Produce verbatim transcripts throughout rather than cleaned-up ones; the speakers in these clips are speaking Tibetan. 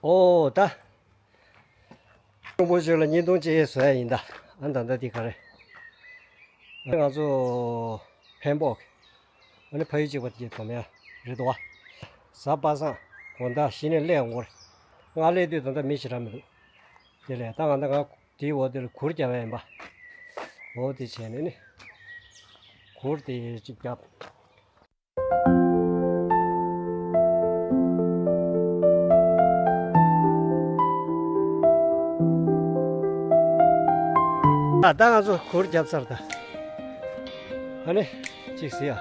ཨོ་ད། ཀྲུང་པོ་ཆོས་ལ་བརྙན་ཐུང་ཅིག་བཟོ་ཡ་ཡིན་ད། ཨ་ད་ད་འདི་ག་རེ། ང་ཚོ་འཕན་པོག་ཨ་ནི་ཕ་ཡུལ་གཅིག་པ་དེ་འཛོམས་ཡ་རེད་དོ། གཟའ་པ་སངས་དགོང་དག་གཞི་ནས་སླེབས་འོང་གི་རེད། ང་སླེབས་དུས་ད་ལྟ་མི་ཞེ་དྲག་མི་འདུག་དེ་ལས་ད་ང་ད་ང་དེའི་འོག་དེ་ལ་གུར་རྒྱབ་ཡ་ཡིན་པ། འོ་དེ་བྱས་ནས་ནི་གུར་དེ་གཅིག་རྒྱབ། ད་ང་ཚོ་གུར་རྒྱབ་ཚར་ད། ཨ་ནི་གཅིག་གཟིགས་ཨ།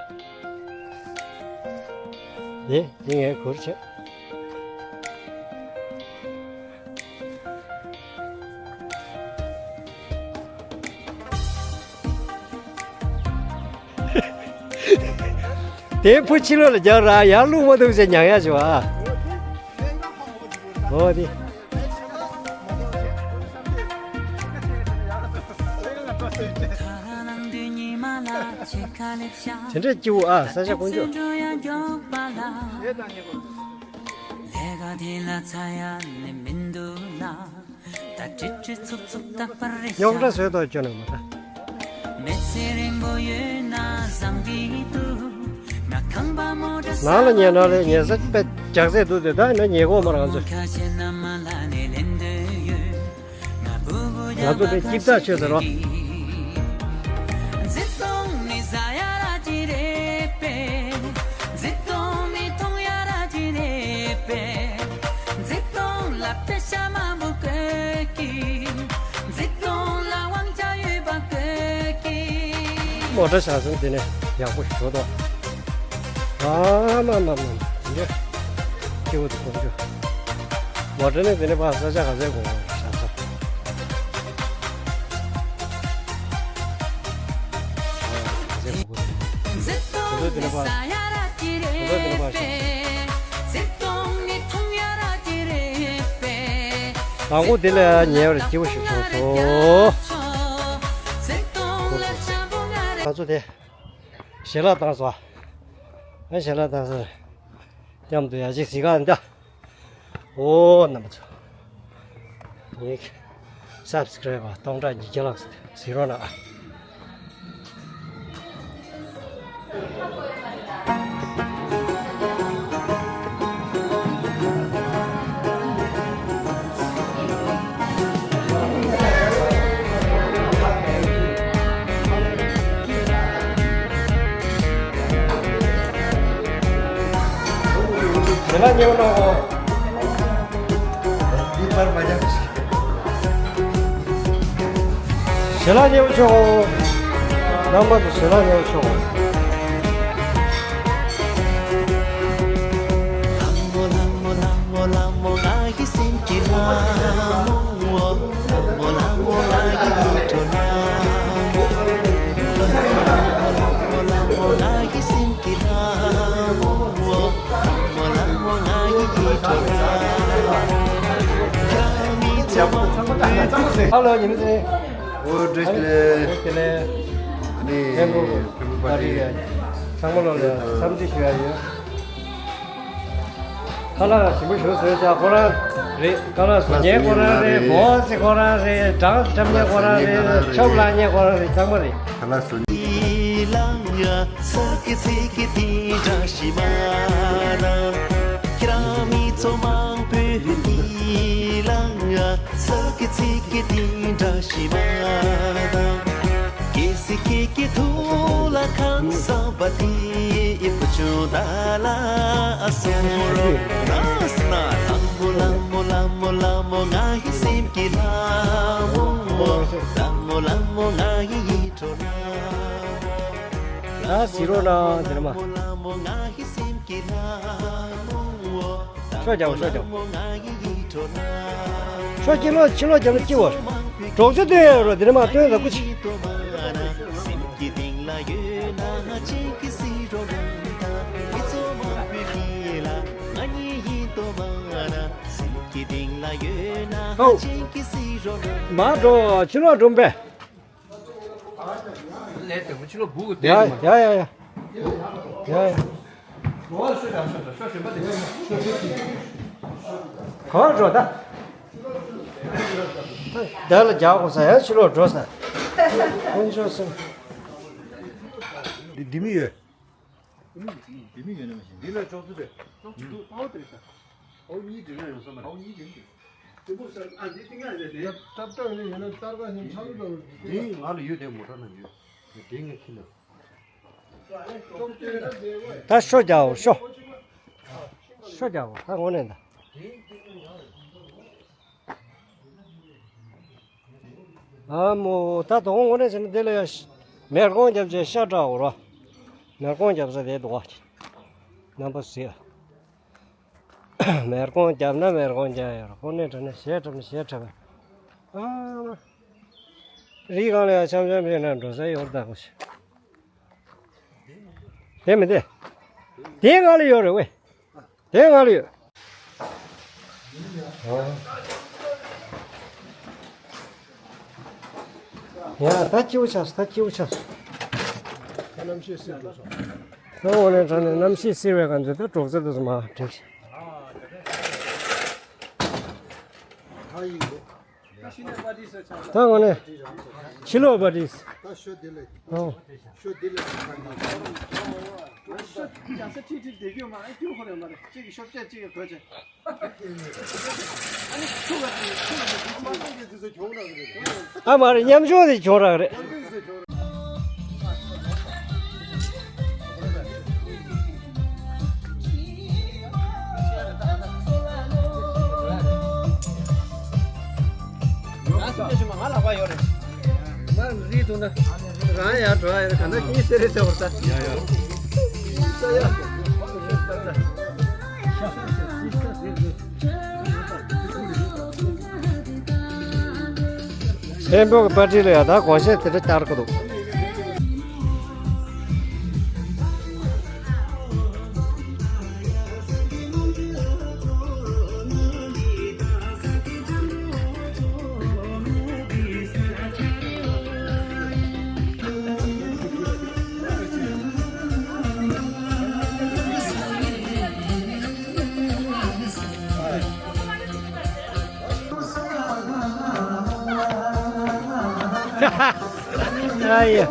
ཡེ་འདི་ངའི་གུར་བྱས། དེ་ཕུ་ཕྱི་ལོགས་ལ་རྒྱག་ར་ཡར་བླུག་མ་ཐུབ་ཟེར་ཉག་ཡ་བྱོས་ཨ། འོ་དེ། དེ་འདྲ་སྐྱིད་པོ་ཨ་ས་ཆ་དཀོན་མཆོག་རྙོག་དྲ་བཟོས་ཐོག་སྐྱོན་ནས་མ་ད། ནང་ལ་ཉལ་ན་ལས་ཉལ་ས་དཔེ་རྒྱགས་ཚད་འདུག་དེ་ད་ཡིན་ན་ཉལ་གོ་མ་རང་ཚོ། ང་ཚོ་དཔེ་སྐྱིད་ཐག་ཆོད་ཟེར་རོ། མོ་ཊ་ཞག་སོང་དེ་ནས་ཡག་པོ་ཞིག་བྱོས་དོ། ཨ་མ་མ་མ་མ། དེ་འདྲ་སྐྱིད་པོ་འདུག་ཁོང་ཚོ། མོ་ཊ་ནས་དེ་ནས་ཕར་ས་ཆ་ག་ཚད་དགོས་ཤག་ས། ག་ཚད་དགོས་དགོས་ཁོང་ཚོ་དེ་ནས་ཕར། ཁོང་ཚོ་དེ་ནས་ཕར་ཞོག་དང་པོ་དེ་ལ་ཉལ་བར་སྐྱིད་པོ་ཞིག་བྱུང་སོང་། ཁོང་ཚོ་དེ། ཞལ་ལག་བཏང་སོང་། ཨ་ཞལ་ལག་བཏང་སོང་། མཉམ་དུ་ཡ་གཅིག་གཟིགས་ག་འདྲ། ཨོ་རྣམ་པ་ཚོ། ངའི་སབ་སི་ཀ་རའི་བར་སྟོང་ཕྲག་ཉིས་བརྒྱ་ལྷག་གཟིགས་རོགས་གནང་ཨ། ཞལ་ལག་མཉེས་པོ་གནང་གོ། འདི་པར་མ་རྒྱབ། ཞལ་ལག་མཉེས་པོ་མཆོད་གོ། རྣམ་པ་ཚོ་ཞལ་ལག་མཉེས་པོ་མཆོད་གོ། ཧ་ལོ། ཉི་མ་ཚེ། ཨོ་བཀྲ་ཤིས་བདེ་ལེགས། བཀྲ་ཤིས་བདེ་ལེགས། ཨ་ནི་ཕེབས་བསུ་པ་རེད། ཚང་མ་ལོ་ལ་འཚམས་འདྲི་ཞུ་ཡ་ཡོད། ཁ་ལག་ཞིམ་པོ་ཞིག་བཟོས་བྱ་ཁོ་རང་རེད། ཁ་ལག་བཟོ་མཁན་ཁོ་རང་རེད། སྦོ་སི་ཁོ་རང་རེད། སྦྲང་རྩི་འཁྲབ་མཁན་ཁོ་རང་རེད། ཆབ་ལངས་མཁན་ཁོ་རང་རེད། ཚང་མ་རེད། ཁ་ལག་བཟོ། ད་གཟིགས་རོགས་གནང་། དེ་ནས་མ། ཤོག་རྒྱབ། ཤོག་རྒྱབ། ཤོག་ཕྱི་ལོགས། ཕྱི་ལོགས་རྒྱབ་ན་སྐྱིད་པོ། སྒྲོག་ཙེ་སྟོན་ཡོད་རོགས། དེ་ནས་མ་སྟོན་ཟ་ཁུ་ཆི། ཨོ། མ་འགྲོ། ཕྱི་ལོགས་འགྲོ་པས། ལས་དེ་མོ་ཕྱི་ལོགས་སྦུག་གི། ཡ་ཡ་ཡ་ཡ། ཡ་ཡ། ལོ་ཤོད་དང་ཤོད་དང་ཤོད་གཞན་པ་དེ་ཤོད་ཤོད་ཤོད། འོ་འགྲོ་ད། ད་ལ་རྒྱག་དགོས་ས་ཡང་ཕྱི་ལོགས་འགྲོ་ས། དཀོན་མཆོག་གསུམ། འདི་འདི་མི་ཡོད། འདི་མི་ཡོད་ན་མ་ཤེས། འདི་ལ་ཅོག་ཙེ་རེད། ཅོག་ཙེ་འདུག་ཨའོ་དེ་རེད་ས། ཨའོ་གཉིས་འདྲེན་ན་ཡོང་ས་མ་རེད། ཨའོ་གཉིས་འདྲེན་འདུག་དེ་པོ་ས་ཨ་འདི་ཏིང་ངེ་ཟེར་ཏེ། ཏབ་ཏབ་ནི་ཡོད་ན་ཏར་པ་ཞིག་ཆགས་འདུག་འདི་ང་ལ་ཡོད་དེ་མོ་ཊ་ན་ཡོད། དེ་ངས་ཁྱི་ལ། ད་ཤོ་རྒྱག་འོ་ཤོ། ཤོ་རྒྱག་འོ་ད་ངོ་ནས་ད། ཨ་མོ་ད་དོ་ངོ་ནས་ཟེར་ན་དེ་ལ་ཡ་མེར་གོང་རྒྱབ་ཅེས་ཤ་དྲག་འོ་ར། མེར་གོང་རྒྱབ་ས་དེ་འདུག་བ། རྣམ་པ་ཟེར། མེར་གོང་རྒྱབ་ན་མེར་གོང་རྒྱག་ཡོད་ར་ཁོ་ནས་དྲན་ན་ཞེ་དྲག་ཞེ་དྲག་ཨ་མ། རི་སྒང་ལ་ཡ་འཆམ་འཆམ་བྱས་ན་འགྲོ་ས་ཡོད་ད་གོ་ཤི། དེ་མི་དེ། དེ་ང་ལ་ཡོད་རེད་ཝེ། དེ་ང་ལ་ཡོད། ཡ་ད་སྐྱིད་པོ་ཆགས་སོང་ད་སྐྱིད་པོ་ཆགས་སོང་། ད་གནམ་གཤིས་བསིལ་འགྲོ་སོང་། ད་འོ་ནས་དྲང་ནས་གནམ་གཤིས་བསིལ་བའི་སྒང་དུ་ད་གྲོགས་ཚོད་དུ་མ་བྲེགས། ད་ངོ་ནས་ཕྱི་ལོགས་པ་རེད། ད་ཤོ་དེ་ལས། ཨོ། ཤོ་དེ་ལས་ཁ་ནས། ཤོ་རྒྱག་ས་ཁྲིད་ཁྲིད་བསྡད་རྒྱུ་མ་རེད་སྐྱུར་ཁོ་རེད་མ་རེད་གཅིག་གི་ཤོ་བཅད་གཅིག་གི་གོས་བྱས། ཨ་ནི་ཁྱོ་ག་ཁྱོ་ག་ཨ་མ་རེད་མཉམ་ཆུང་དེ་གྱོང་རག་རེད། ང་སེམས་ཅན་ཞིག་མ་ང་ལག་པ་ཡོད་རེད། ང་རིག་ཐུབ་ན། རང་ཡར་འགྲོ་ཡ་ཡོད་རེད་ག་ན་ཁྱི་སེ་རེ་ཟེར་བར་ལྟ། ཡ་ཡ། ས་ཡ། ཧེན་བོག་པར་ཊི་ལ་ཡ་ད་གོ་ཤེས་དེ་འདྲ་བསྟར་གི་འདུག་ཨ་ཡེ།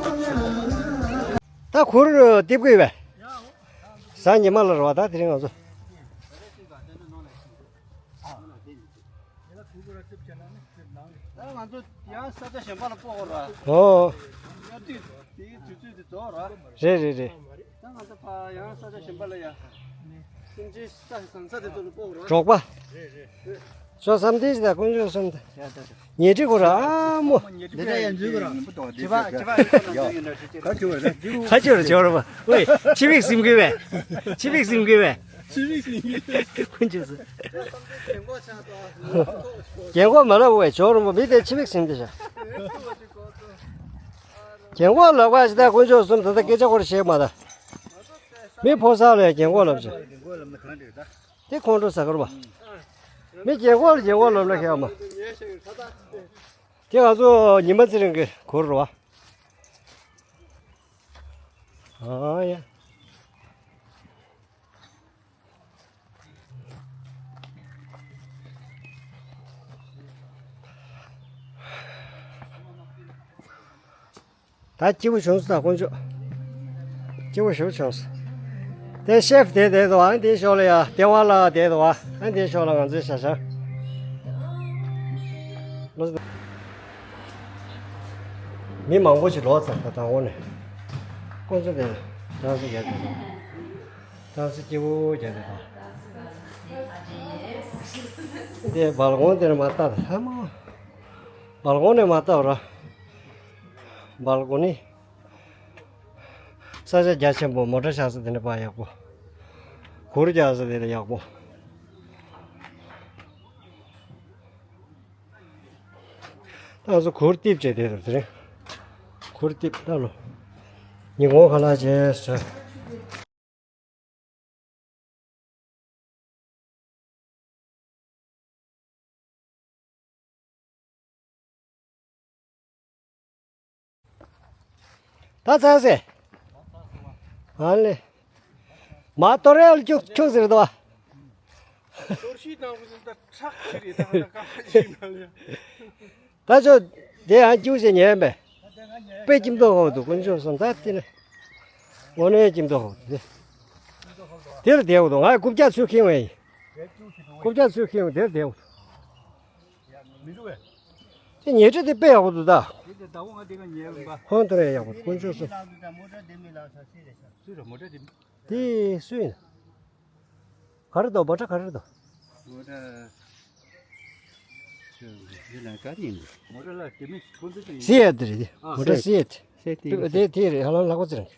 ད་གུར་རྡིབ་དགོས་པས། གཟའ་ཉི་མ་ལ་རེད་བ་ད་དེ་རིང་ང་ཚོ། ད་ང་ཚོ་ཡང་ས་ཆ་གཞན་པ་ལ་སྤོ་དགོས་ར། ཨོ། དབྱར་དུས་དེའི་དུས་ཚོད་དེ་རྫོགས་ར། རེད་རེད་རེད། ད་ང་ཚོ་ཕ་ཡང་ས་ཆ་གཞན་པ་ལ་ཡ། སེམས་ཅན་ས་གང་ས་དེ་ཚོ་ལ་སྤོ་དགོས་ར། འབྲོག་པ། ཅོ་བསམ་དེ་ཞིག་དང་དཀོན་མཆོག་གསུམ་དང་། ཉལ་ཁྲི་གོ་ར་ཨ་མོ། ཁ་ཆེ་བར་བྱོས་ར་བ། ཝེ་ཆི་བིག་སིམ་གི་བས། ཆི་བིག་སིམ་གི་བས། དཀོན་མཆོག་གསུམ། རྒན་གོག་མ་ལབ་བས་ཇོ་རུ་མོ་མི་དེ་ཆི་བིག་སིམ་དེ་ཤ། རྒན་གོག་ལབ་པ་ཞིག་དང་དཀོན་མཆོག་གསུམ་ད་ལྟ་སྐད་ཆ་སྐོར་ཞིག་མ་ད། མི་ཕོ་གསར་ལ་རྒན་གོག་ལབ་ཅིག་དེ་ཁོང་ཁྲོ་ཟ་གར་བ། མི་རྒན་གོག་ལ་རྒན་གོག་ལབ་ལ་ཁྱད་མ། དེ་ང་ཚོ་ཉི་མ་ཚེ་རིང་གི་གུར་རེད་བ། ཨ་ཡ། ད་སྐྱིད་པོ་བྱུང་སོང་ད་དཀོན་མཆོག་སྐྱིད་པོ་ཞེ་པོ་བྱུང་སོང་། དེ་ཤེ་ཕི་དེ་བསྡད་འདུག་ཨ་ནི་དེའི་ཕྱོགས་ལ་ཡ་ལྟེ་བ་ལ་བསྡད་འདུག་ཨ་ནི་དེའི་ཕྱོགས་ལ་ང་ཚོའི་ཞ་ཞང་། མི་མང་པོ་ཞིག་ལོག་ཚར་ད་དང་པོ་ནས། དཀོན་མཆོག་དེ་བྲང་སེ་རྒྱག་གི་འདུག་བྲང་སེ་སྐྱིད་པོ་རྒྱག་གི་འདུག་དེ་སྦལ་ཀོ་ནི་དེ་ནས་མར་ལྟ་ད་ཧ་མ། སྦལ་ཀོ་ནི་ནས་མར་ལྟ་ར། སྦལ་ཀོ་ནི། ས་ཆ་རྒྱ་ཆེན་པོ་མོ་ཊ་བཞག་ས་དེ་འདྲ་པ་ཡག་པོ། གུར་རྒྱག་ས་དེ་འདྲ་ཡག་པོ། ད་ང་ཚོ་གུར་རྡིབ་བྱས་དེ་དེ་རིང་། གུར་རྡིབ་ད་ལོ། ཉིན་གུང་ཁ་ལག་བྱས་ཟེར། ད་ཚར་ཟེ། ཨ་ལེ། མ་གཏོར་ཡག་ལ་ཁྱུག་ཁྱུག་ཟེར་དོ། གཏོར་བཤིག་བཏང་བ་ཟིན་ད་ཁྲག་ཁྱེར་རེད། ད་ད་ཀ་ཅིག་ན་ལ། ད་ཆོ་དེ་ཡང་སྐྱུག་བྱས་ཉན་པས། དཔེ་ཀྱིམ་ཏོག་ཧོ་འདུག་དཀོན་མཆོག་གསུམ། ད་དེ་ནས་དངོས་གནས་ཀྱིམ་ཏོག་ཧོ་འདུག་དེ་ལ་བསྡད་འོ་འདུག་ང་རྐུབ་བཀྱག་ཚུར་ཁེངས་བས་ཡིན། རྐུབ་བཀྱག་ཚུར་ཁེངས་བས་དེར་བསྡད་འོ་འདུག་དེ་ཉལ་ཁྲི་དེ་དཔེ་ཡག་པོ་འདུག་ད་ཧོན་དེ་ར་ཡག་པོ་འདུག་དཀོན་མཆོག་གསུམ། དེ་སུ་ཡིན། ག་རེ་འདུག་མོ་ཊ་ག་རེ་འདུག་མོ་ཊ་ཁྱོད་འདི་ལ་ག་རེ་ཡིན་འདུག་མོ་ཊ་ལ་དེ་མིན་ཁོ་ཚོ་ཚོ་ཡིན། སི་ཨེ་ཊི་རེད། མོ་ཊ་སི་ཨེ་ཊི། སི་ཨེ་ཊི་དེ་དེ་རེད། ཧ་ལམ་ལྷག་པ་ཙི་རང་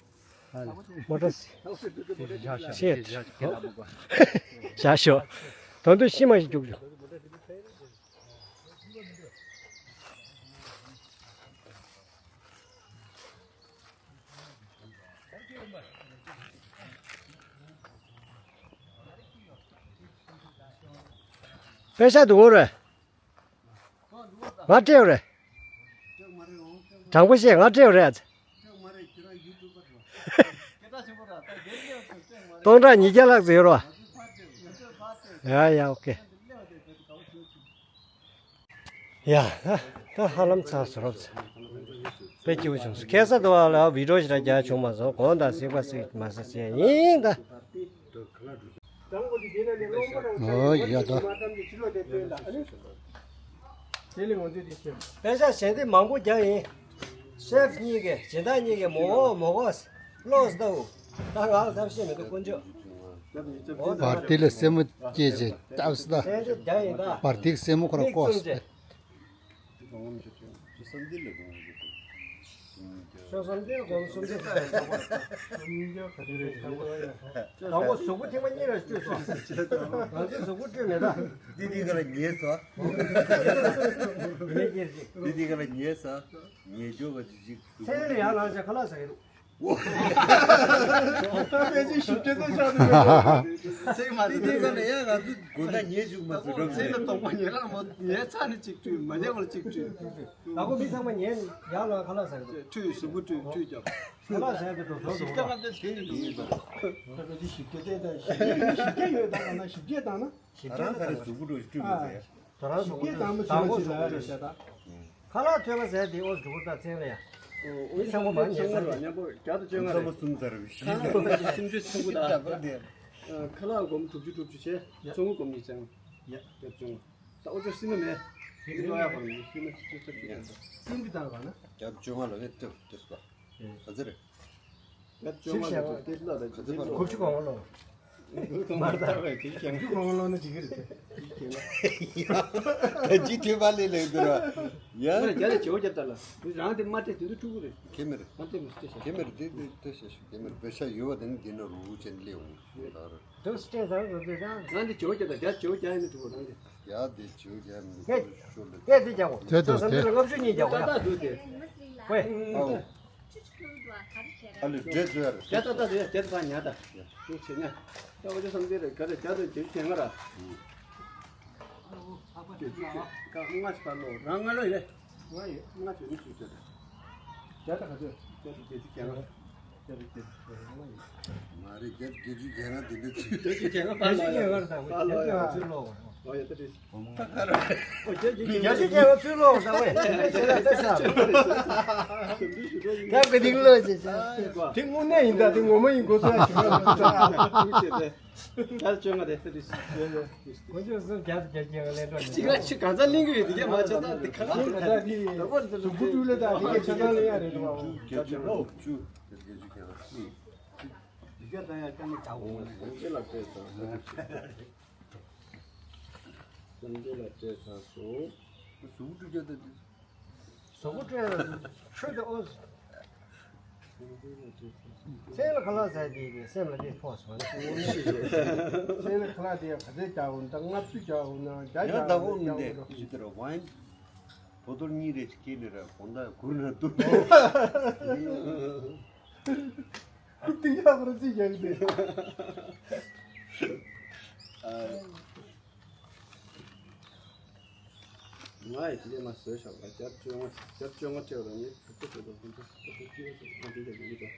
མོ་ཊ་སི་ཨེ་ཊི། བཞག་ཤོག་ད་དུང་ཤི་མ་ཞིག་རྒྱུགས་ཤོག་པེ་ཤ་འདུག་གོ་རེད། ང་སྤྲད་རེད། དྲང་པོ་བཤད། ང་སྤྲད་རེད། སྟོང་ཕྲག་ཉིས་བརྒྱ་ལྷག་ཙམ་ཡོད་རེད་བ། ཡ་ཡ་ཨོ་ཀེ། ཡ། ད་ད་ཧ་ལམ་ཚར་སོང་རོབ་ཚར། དཔེ་སྐྱིད་པོ་བྱུང་སོང་། ཁ་སང་དུ་བ་ལ་བི་ཌི་ཡོ་ཞིག་ར་རྒྱག་བྱུང་མ་སོང་། གོང་དང་གཟིགས་པ་གཟིགས་མ་ས་ཟེར་ཡིན་ད། ཨོ་ཡ་ད། དཔེ་ཤ་གཞན་དེ་མང་པོ་རྒྱག་ཡིན། ཤེ་ཕི་གཉིས་ཀས་སྦྱིན་བདག་གཉིས་ཀས་མོ་གོ་མོ་གོ་ལོག་སྟབས། ད་ང་ལ་ཐབས་ཤེས་མི་འདུག་དཀོན་མཆོག་བར་དེ་ལ་སེན་མོ་སྐྱེས་བྱས་བཏབ་སྟ། སེན་ཅེ་རྒྱ་ཡིན་ད། བར་དེ་གི་སེན་མོ་ཁོ་ར་བཀོག་སྟེ། ཤོ་སམ་དེ་ལ་དགོངས་ཞུ། ཤོ་སམ་དེ་ལ་དགོངས་སུམ་ཅུ་རྩ་ཡི་དགོངས་པ། དང་པོ་གཟུགས་པོ་ཐེངས་མ་གཉིས་ལ་བཅོས་སོང་། ང་ཚོས་གཟུགས་པོ་བཅོས་མེད་ད། དེ་དེ་ག་ལ་ཉལ་སོང་། ངས་ཀྱེ་རེད། དེ་དེ་ག་ལ་ཉལ་སོང་། ཉལ་འཇོག་པ་ཅིག་ཅིག་གཟུགས་པོ། ཚེ་རིང་ཡང་ལངས་བྱས་ཁ་ལག་ཟ་གི་འདུག་ད་ཕལ་ཆེར་ཞིབ་ཕྲ་ལྟ་ཆགས་འདུག་ཚེ་མ་དེ་དེ་ག་ལ་ཡང་ང་ཚོ་དགོང་དག་ཉལ་བཅུག་མ་ཚུགས་རོགས་ཚེ་ལ་གཏོང་པ་ཉལ་རང་མ་ཉལ་ཚར་ནས་གཅིག་བཀྲུས། མ་ཉལ་བར་གཅིག་བཀྲུས། ད་ཁོ་མི་ཚང་མ་ཉལ་ཡར་ལ་ཁ་ལག་ཟ་གི་འདུག་བཀྲུས་གཟུགས་པོ་བཀྲུས་བཀྲུས་རྒྱབ། ཁ་ལག་ཟ་གི་འདུག་ཞིབ་ཕྲ་ང་ཚོ་དེ་ནས་འདུག་ཡིན་པ། ད་ཁ་ཅིག་ཞིབ་ཕྲ་བལྟས་ད་ཞིབ་ཕྲ་ཞིབ་ཕྲ་ཡོད་ད་ག་ན་ཞིབ་ཕྲ་བཏང་ན། ཞིབ་ཕྲ་ད་རང་ག་རེ་གཟུགས་པོ་འགྲོ་བཀྲུས་མ་ཟེར། ད་རང་གཟུགས་པོ་དང་པོ་ཚང་མ་ཚིག་ལ་རེད་ཤ་སྟག་ཁ་ལག་ཐོད་པ་ཟས་དེ་ཨོ་འགྲོ་གི་ད་ཚན་ལ་ཡ། ཨོ་ཚང་མ་མར་ཉལ་ཚར་རེད། མཉམ་པོ་བརྒྱ་དང་བཅོ་ལྔ་རེད། ཚང་མ་གསུམ་ཚར་རེད། ཁ་ལག་སྒོར་མོ་སུམ་ཅུ་སུམ་ཅུ་དང་། ཁ་ལག་སྒོར་མོ་དྲུག་ཅུ་དྲུག་ཅུ་བྱས། ཡ། ཚོང་སྒོར་མོ་ཉིས་བརྒྱ། ཡ། བརྒྱ་དང་བཅོ་ལྔ། ད་ཨོ་ཅོ་སི་མ་མེད། དེ་གི་ལོ་ཡ་བར་མི་སི་མ་ཅི་ཅི་ཅི་ཅི་ཅི། སུམ་ཅུ་དང་བ་ན། བརྒྱ་དང་བཅོ་ལྔ་ལ་ངས་སྟེར་སྟེར་སོང་། ག་ཚོད་རེད། ཡ་བཅོ་ལྔ་ལ་དེ་ལ་ལ་དེ་ལ་དགུ་བཅུ་གོང་ལོ། མར་ལྟ་བས་དེ་ཀྱང་དགུ་བཅུ་གོང་ལོ་ནི་དེ་གི་རེད་དེ། ད་ཅི་ཐོས་པ་ལས་ལས་འདུར་བ། ཡ། མར་རྒྱ་ལས་བྱེའུ་རྒྱབ་ལྟ་ལ། རང་དེ་མ་སྤྲད་དེ་ཚོ་ཕྲུ་གུ་རེད། ཁེ་མེར། མ་སྤྲད་མི་སྤྲད་ཤག་ཁེ་མེར་དེ་དེ་སྤྲད་ཤག་ཤུ་ཁེ་མེར་བེ་ཤ་ཡོད་བ་དེ་ནི་དེ་ན་རུ་བུ་ཅན་ལེ་འོང་ཤུ་ལ་ར། དུ་སྤྲད་ཟ་རུ་བེ་ཤ། རང་དེ་བྱེའུ་རྒྱབ་ལྟ་རྒྱ་བྱེའུ་རྒྱ་ཡིན་ནི་ཕྲུ་གུ་རང་དེ། ཡ་དེ་བྱེའུ་རྒྱ་མི་ཤོ་ལེ། དེ་དེ་རྒྱ་གོ། དེ་དུ་དེ། ལྔ་བཅུ་གཉིས་རྒྱ་གོ་ཡ། ད་དུ་དེ། ཝེ། ཨོ། ཨ་ལུ་འདྲེ་ཚོ་ཡར། རྒྱ་ད་ད་དེ་རྒྱ་ད་ཉ་ད། ཡ། ཅུང་ཆེ་ཉ། ད་འོ་ཅོ་བསམ་དེ་རེད་ག་རེ་རྒྱ་ད་བརྒྱད་ཅུ་གྱ་ལྔ་ར། བརྒྱད་ཅུ་གྱ་ལྔ་ཞིག་ད་ལོ་རང་ང་ལོ་ཡོད། ང་ཡོད། ང་ཅོ་ནི་ཅུ་ཅོ་ད། རྒྱ་ད་ག་ཚོད། རྒྱ་ད་བརྒྱད་ཅུ་གྱ་ལྔ། རྒྱ་ད་བརྒྱད་ཅུ་གྱ་ལྔ་ཡོད། མ་རེད་རྒྱ་བརྒྱད་ཅུ་གྱ་ལྔ་དེ་འདྲ་ཚུད། བརྒྱད་ཅུ་གྱ་ལྔ་ཕར་ལ་ཡོད། བརྒྱད་ཅུ་གྱ་ལྔ་ཕར་ལ་ཡོད། ཨོ་ཡ་ད་དེ། ཡ་ཅི་ཀྱང་ཚུར་ལོག་ད་ཝེ། ཐབས་ཀྱི་སྡིག་ལོ་ཞེས་བྱ། དེ་དངོས་གནས་ཡིན་ད་དེ་ངོ་མ་ཡིན་དགོས་སོ་ཞུ་བ། ད་བཅོ་ལྔ་རེད་ད་དེ། ཁོ་ཚོས་སུ་རྒྱ་སུ་རྒྱ་སྐྱེ་བ་ལེན་འགྲོ་ཅི་ལ་ཆི་གང་ཚ་གླེང་གི་ཡོད་དེ་རྒྱ་མ་ཆ་ད་དེ་ཁ་ལག་ད་དེ་ད་བར་དུ་གུ་ཀྲུ་ལེ་ད་དེ་ག་ཆ་ཚང་ལེན་ཡ་རེད་དོ། བཅུ་བཅུ་བཅུ་བཅུ་བཅུ་གྱ་ལྔ། དེ་ག་ད་ཡ་ཀ་ནི་ད་འོང་ལ་ཟེར་ཅི་ལ་བལྟས་ད། སེམས་ཅན་ལ་སྤྲད་ཚར་སོང་། གཟུགས་སྤྲུལ་རྒྱུ་དེ། གཟུགས་པོ་སྤྲད་ལ་ཆོས་དེ་ཨོ། སེམས་ལ་ཁ་ལག་ཟ་དེ་གི་སེམས་ལ་དེ་ཕོག་སོང་། སེམས་ལ་ཁ་ལག་དེ་ག་ཚོད་རྒྱག་འོང་ད་ལྔ་བཅུ་རྒྱག་འོང་ན་བརྒྱ་རྒྱག་ཡང་ད་འོང་ན་ཁོ་མི་འདས་རྒྱག་འོང་། ཇི་ལྟར་ཝའིན་བོ་ཏོལ་གཉིས་རེ་ཅིག་ཁྱེར་ནས་ར་གོང་ད་གུར་ན་འདུག་ཁུ་ཏི་ཡག་པར་རྩིས་རྒྱག་གི་འདུག་ང་ཡི་དེ་ལས་མ་བཟོས་ཤག་ལ་བརྒྱ་བཅོ་ལྔ་བརྒྱ་བཅོ་ལྔ་སྤྲད་པ་ལ་ངས་ག་ཚོད་བཟོས་འདུག་ཁོང་ཚོ་ཁོ་ཚོ་སྐྱེས་སོང་ཁོང་ཚོ་རྒྱག་གི་འདུག་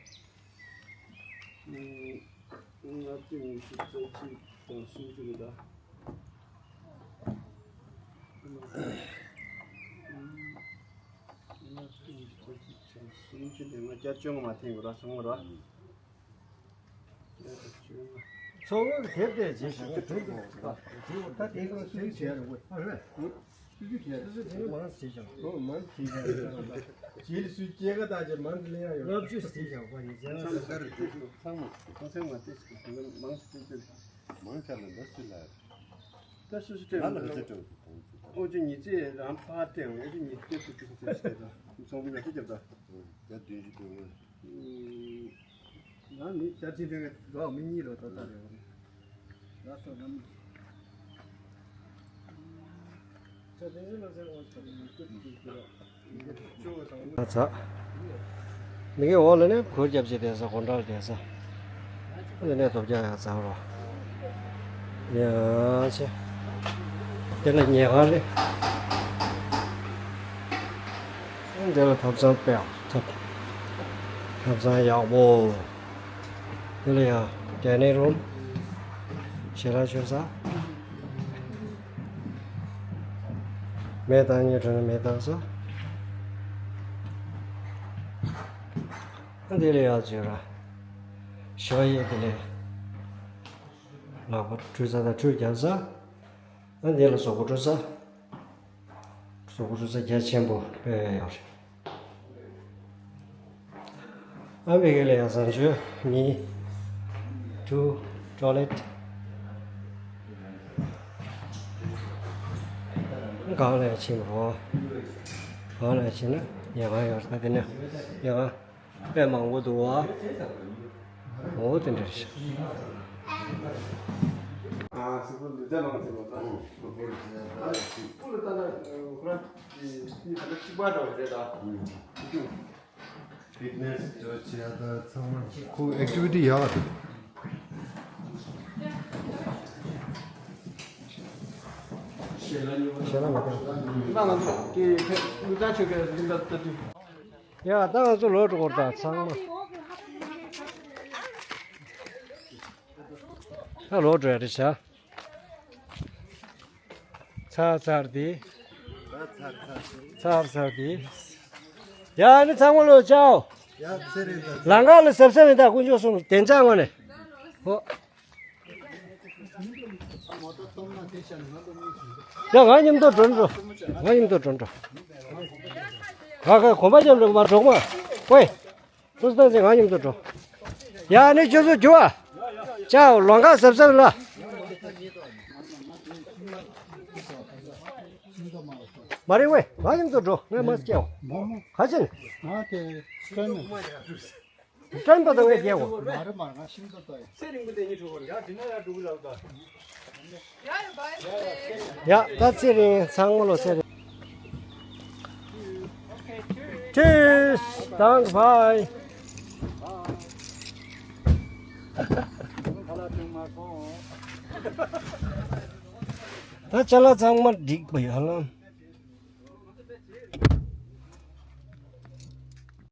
ལྔ་བཅུ་ཉི་ཤུ་རྩ་གཅིག་དང་སུམ་ཅུ་རེད་ད། ཆུ་དེ་ང་བརྒྱ་བཅོ་ལྔ་མ་འཐེན་དགོས་ར་ཚང་མ་ར། ཚོགས་དངུལ་དེབ་དེ་རྗེས་ཤོག་དེབ་དེ་ད་དེ་ཚོ་སུས་བྱས་རེད་ཨ་རེད། སུས་སུས་བྱས་སུས་སུས་དེ་མང་བྱས་ཤག་ཨོ་མང་བྱས་ཤག་རྗེས་ལ་སུས་སྐྱེས་ཀ་ད་ཅེ་མང་དུ་ལེན་ཡ་ཡོད། ལྔ་བཅུ་བྱས་ཤག་པ་ཡིན་ཚང་མ་ཚང་མ་ཚང་མ་ཚང་མ་ཏེ་མང་ཚུལ་ཏེ་མང་ཆ་ལ་འདི་སུས་ལ་ད་སུས་སུས་ཏེ་ང་ལ་རྩེ་སྤྲོད་ཨོ་ཅེ་ཉི་ཚེ་རང་ཕར་ཏེ་ཨོ་ཅེ་ཉི་ཚེ་ཏེ་ཏེ་ཏེ་ཏེ་ཏེ་ད་ཚོང་པ་ཉི་ཚེ་རྒྱབ་ད་ད་བདུན་ཅུ་དོན་ལྔ། ང་མི་བརྒྱ་ཆ་དྲུག་གི་འགྲོ་མི་གཉིས་ལོ་ཏོག་ཏག་རེད། ང་སོ་ནམ། ཚ། མི་གི་འོག་ལ་ནི་གུར་རྒྱབ་ཅིག་བསྡད་ས་སྒོ་འགྲམ་བསྡད་ས། འདི་ནས་ཐོབ་རྒྱག་ཡག་ཚ་རོ། ཡ་ཆེ། དེ་ལ་ཉལ་ཁང་རེད། འདི་ལ་ཐབ་ཚང་དཔེ་ཐབ། ཐབ་ཚང་ཡག་པོ། འདི་ལ་ཡང་ཌའི་ནིང་རུམ། ཞལ་ལག་མཆོད་ས། མེ་བཏང་ཉེ་དྲུང་ནས་མེ་བཏང་ས། འདི་ལ་ཡང་བརྗོད་ར། ཞོ་ཡི་འདི་ལ་ལག་པ་བཀྲུ་ས་དང་ཁྲུས་རྒྱབ་ས། ཨ་འདི་ལ་གཟུགས་པོ་བཀྲུ་ས། གཟུགས་པོ་བཀྲུ་ས་རྒྱ་ཆེན་པོ་དཔེ་ཡོད་རེད། ཨ་མི་གི་ལ་ཡང་བཟང་སྤྱོད་གཉིས། two toilet། གང་ལ་ཡང་ཕྱིན་རོགས། གང་ལ་ཡང་ཕྱིན་ན་ཉལ་ཁང་ཡོད་རེད་ད་དེ་ནས་ཉལ་ཁང་། དཔེ་མང་པོ་འདུག་བ། འོ་དེ་འདྲ་རེད། ཕིཊ་ནེ་སི་བྱས་ད་ཚང་མ་ཁོ་ཨེག་ཊི་བི་ཊི་ཡག་འདུག་ཞེ་ལ་མ་བཏང་། ང་ང་ཚོ་གི་ཕེ་ལུ་ཙང་ཆོས་ཀྱི་འཛིན་གྲྭ་ལྟ་དུས། ཡ་ད་ང་ཚོ་ལོག་འགྲོ་དགོས་རེད་ད་ཚང་མ། ད་ལོག་འགྲོ་ཡ་རེད་ཤག་ཚར་ཚར་དེ། ཚར་ཚར་དེ། ཡ་ནི་ཚང་མ་ལོག་ཅའོ། ལང་ཀ་ལ་གཟབ་གཟབ་ཡིན་ད་དཀོན་མཆོག་གསུམ་བདེ་འཇགས་ངང་ནས། ཧོ། ཡ་ང་མཉམ་དུ་འགྲོ་འགྲོ། ང་མཉམ་དུ་འགྲོ་འགྲོ། ང་ག་གོམ་པ་རྒྱབ་འགྲོ་མ་འགྲོ་མ། ཝེ། སུ་སྟངས་ཟིན་ང་མཉམ་དུ་འགྲོ། ཡ་ནི་ཁྱོད་ཚོ་རྒྱུ་བ། ཅའོ་ལོང་ག་གཟབ་གཟབ་ལ། མ་རེད་ཝེ་ང་མཉམ་དུ་འགྲོ་ངས་མ་སྐྱེའོ། ག་ཅན། སྐྲན་པ་དང་ངས་རྒྱལ་བ། མ་རེད་མ་རེད་ང་ཤིང་ཏོག་ཏོ་ཡིན། ཚེ་རིང་པོ་དེ་གཉིས་གྲོགས་པོ་རེད། ཡ་དེ་ན་ཡ་འགྲོ་གི་ལབ་ད། ཡ་ད་ཚེ་རིང་ཚང་མ་ལོ་ཚེ་རིང་། Cheers! Thank you. Bye. ད་ཅ་ལག་ཚང་མ་འགྲིག་པ་ཡོད་ལ།